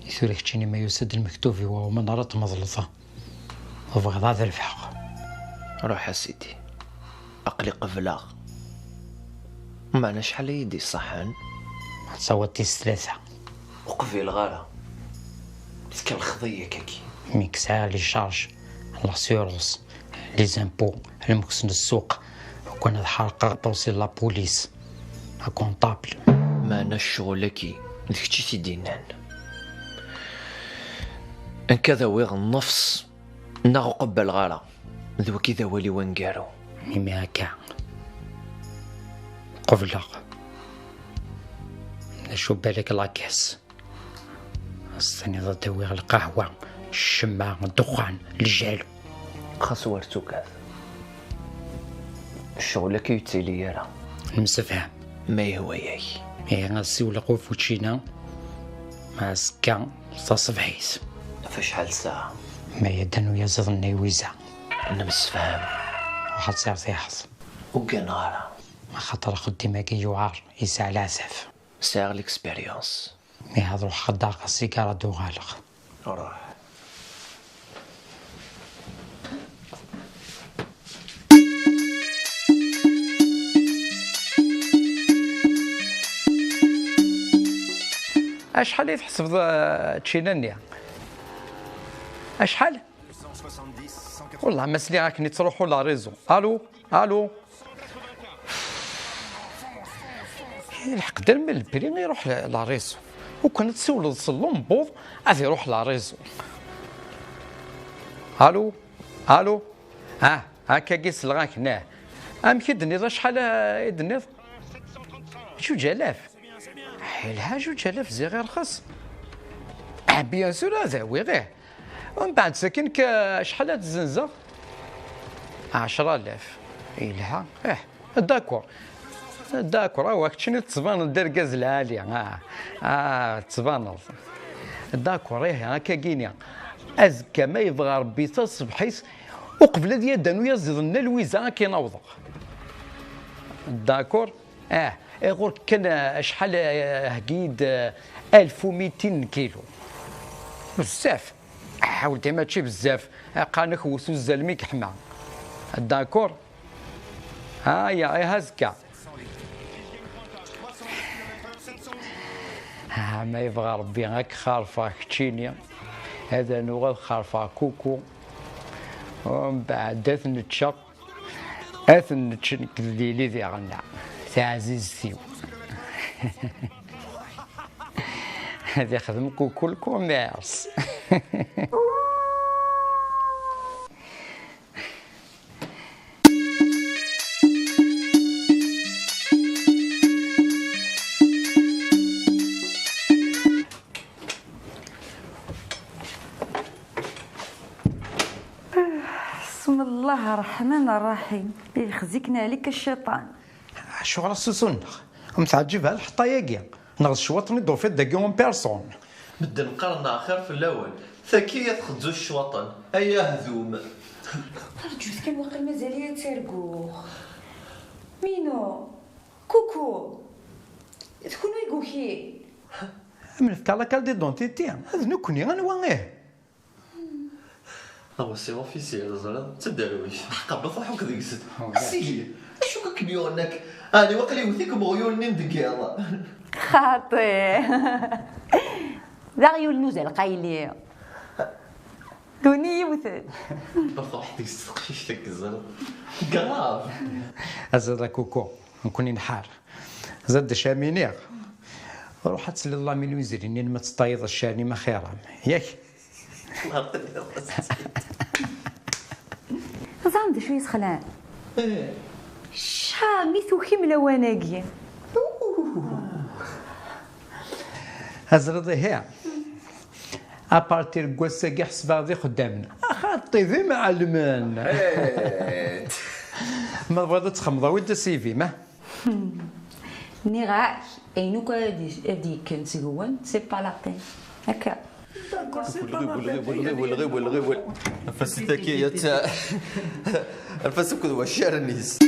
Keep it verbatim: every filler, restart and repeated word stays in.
Tura keččini ma yusa-d lmektub-iw, ur umineɣ ara tmeḍleḍ. Tebɣiḍ ad rebḥeɣ. Ruḥ a sidi, aql-i qebleɣ. Meɛna acḥal ay d-iṣaḥen? Ad tawiḍ tis tlata. Ur qbileɣ ara. Tkelxeḍ-iyi akkagi. Mi k-sɛiɣ les charges, l'assurance, les impôts, lmux n ssuq, ukan ad ḥerqeɣ tawsi n la police, un comptable. Meɛna ccɣel-agi d kečč i t-id-yennan. Nekk ad awiɣ nnefs neɣ ur qebbaleɣ ara. D wagi d awal-iw aneggaru. Imi akka, qebleɣ. D acu balak la caisse? As-tiniḍ ad d-awiɣ lqahwa, ccemma, ddexxan, lejal. Xas ur ttugad. Ccɣel-agi ur yettili ara. Nemsefham. Ma yehwa-yak. Ihi ad siwleɣ i Fučina, ma azekka taṣebḥit. Ɣef acḥal ssaɛa? Ma yeddan uyaziḍ-nni i Lwiza. Nemsefham. Ruḥ ad tertiḥeḍ. Ur gganeɣ ara. Axaṭer axeddim-agi yewɛer, yesɛa leɛtab. Sɛiɣ l'expérience. Ihi ad ruḥeɣ ad d-aɣeɣ asigara ad d-uɣaleɣ. Ruḥ. Acḥal i tḥesbeḍ, eh, ččina-nni? Acḥal? Wellah ma sliɣ akken i ttruḥu la réseau. Allô? Allô? Ilḥeq-d armi lpri iruḥ la réseau. Ukan ad tsiwleḍ s llumbuḍ ad iruḥ la réseau. Allô? Allô? Ah, akkagi selleɣ-ak, nah. Amek i d-tenniḍ, acḥal, ah, i d-tenniḍ? Juǧ alaf. Yelha juǧ alaf, ziɣ irxes. Ah, bien sûr, ad awiɣ, ih. Umbeɛd sakin k-, acḥal ad tzenzeɣ? Ɛecra alaf. Yelha, ih. D'accord. D'accord, awa keččini tettbaneḍ d argaz lɛali. Ah, ah, tettbaneḍ. D'accord, ih, akkagini. Azekka ma yebɣa Rebbi taṣebḥit, uqbel ad yaddan uyaziḍ n Nna Lwiza, ad k-in-awḍeɣ. D'accord? Ah, ɣur-k kan, ah, acḥal, ah, heggi-d, ah, alef u mitin n kilo. Bezzaf. Ḥawel di mačči bezzaf. Qqaren-ak wet uzzal mi yeḥma. D'accord? Aya, ih azekka. Ah, ma yebɣa Rebbi ad k-xerfeɣ keččini, ad rnuɣ ad xerfeɣ Kuku, umbeɛd ad t-neččeɣ, ad t-nečč nekk d Lili diɣenna, taɛzizt-iw. Ad ixdem Kuku lkumirs. بسم الله الرحمن الرحيم. يخزيك نعليك الشيطان. Acuɣer a Susu-nneɣ? Ur m-teɛǧib ara lḥeṭṭa-agi? Neɣ d ccwaṭen i d-tufiḍ dagi en personne? Medden qqaren axir fell-awen. Taki ad txedzu ccwaṭen. Ay ahdum. Rǧut kan, waqil mazal-iyi ad targuɣ. Mino, Kuku, d kunwi i yukin? Am nefka la carte d'identité, d nekkni, anwa ih? Aɣwasi officiel, teẓriḍ, d taderwict. Ḥeqqa, ma truḥ akk deg-s. Sidi, acu i kem-yuɣen akk? Ɛni waqil iwet-ikem uɣyul-nni n deg yiḍ? Xaṭi. D aɣyul n uzal qayli. Duni yiwet. Ma truḥ deg-s teqcict akk, teẓriḍ. Grave. Aziḍ a Kuku, nekkni nḥar. Zad d acu am iniɣ. Ruḥ ad tesliḍ la minu izrin-in ma teṭṭayeḍ ccan-im axir-am. Yak? Teẓram d acu yesxelɛen? Cca mi tukim lawan-agi. Azriḍ ihi. Apartir n wass-agi ḥesbeɣ d ixeddamen. Axaṭi d imɛelmen. Ma tebɣiḍ ad txemmeḍ, awi-d C V-m, ah. Nniɣ-ak, ayen akk ara d-, ad d-yekken seg-wen, c'est pas la peine. Akka. Ɣiwel, ɣiwel, ɣiwel, ɣiwel, ɣiwel. Anef-as i taki, ad ta-, anef-as akked waccaren-is.